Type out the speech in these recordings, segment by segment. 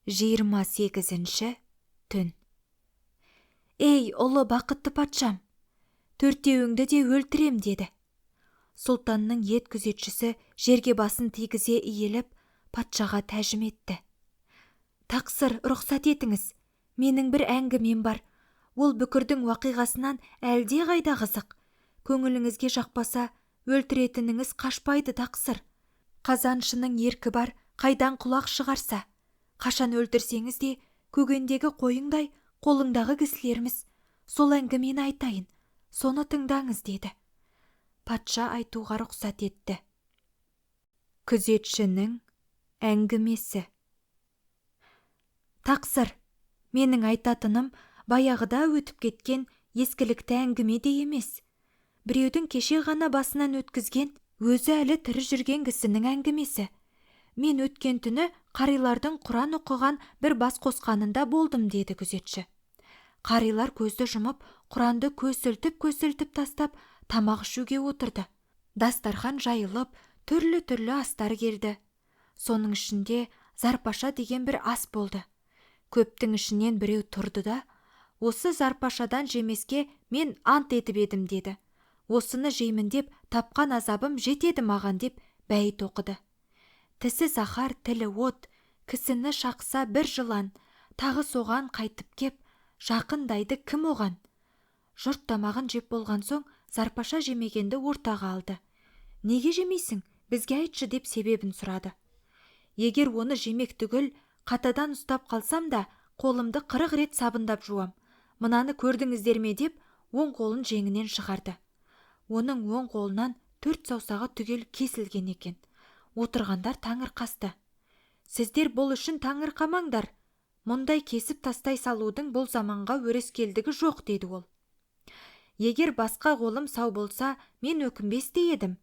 28-Түн. «Ей, ұлы бақытты патшам, төртеуіңді де өлтірем», – деді. Сұлтанның ет күзетшісі жерге басын тигізе иіліп, патшаға тәжім етті: – Тақсыр, рұқсат етіңіз, менің бір әңгімем бар, ол бүкірдің уақиғасынан әлдеқайда қызық, Көңіліңізге жақпаса, өлтіретініңіз қашпайды, тақсыр. Қазаншының еркі бар, қайдан құлақ шығарса, қашан өлтірсеңіз де, көгендегі қойыңдай қолыңдағы кісілерміз, Сол әңгімені айтайын, соны тыңдаңыз, – деді. Патша айтуға рұқсат етті. Күзетшінің әңгімесі. Тақсыр, менің айтатыным баяғыда өтіп кеткен ескілікті әңгіме де емес. Біреудің кеше ғана басынан өткізген, өзі әлі тірі жүрген кісінің әңгімесі. Мен өткен түні қарилардың құран оқыған бір бас қосқанында болдым, – деді күзетші. Қарилар көзді жұмып, құранды көсілтіп–көсілтіп тастап, тамақ ішуге отырды. Дастарқан жайылып, түрлі–түрлі астар келді. Соның ішінде зарпаша деген бір ас болды. Көптің ішінен біреу тұрды да: «Осы зарпашадан жемеске мен ант етіп едім, – деді, – Осыны жеймін деп тапқан азабым жетеді маған», – деп бәйіт оқыды. Тісі заһар, тілі от, Кісіні шақса бір жылан, Тағы соған қайтып кеп, Жақындайды кім оған? Жұрт тамағын жеп болған соң зарпаша жемегенді ортаға алды. «Неге жемейсің, бізге айтшы», – деп себебін сұрады. «Егер оны жемек түгіл, қатадан ұстап қалсам да, қолымды 40 рет сабындап жуам. Мынаны көрдіңіздер ме?» деп, оң қолын жеңінен шығарды. Оның оң қолынан төрт саусағы түгел кесілген екен. Отырғандар таңырқасты. «Сіздер бұл үшін таңырқамаңдар, мұндай кесіп тастай салудың бұл заманға өрескелдігі жоқ», – деді ол. «Егер басқа қолым сау болса, мен өкінбес те едім.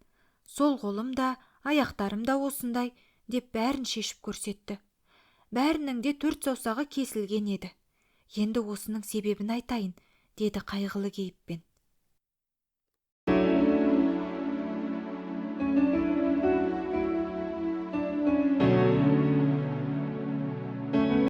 Сол қолым да, аяқтарым да осындай», – деп бәрін шешіп көрсетті. Бәрінің де төрт саусағы кесілген еді. «Енді осының себебін айтайын», – деді қайғылы кейіппен.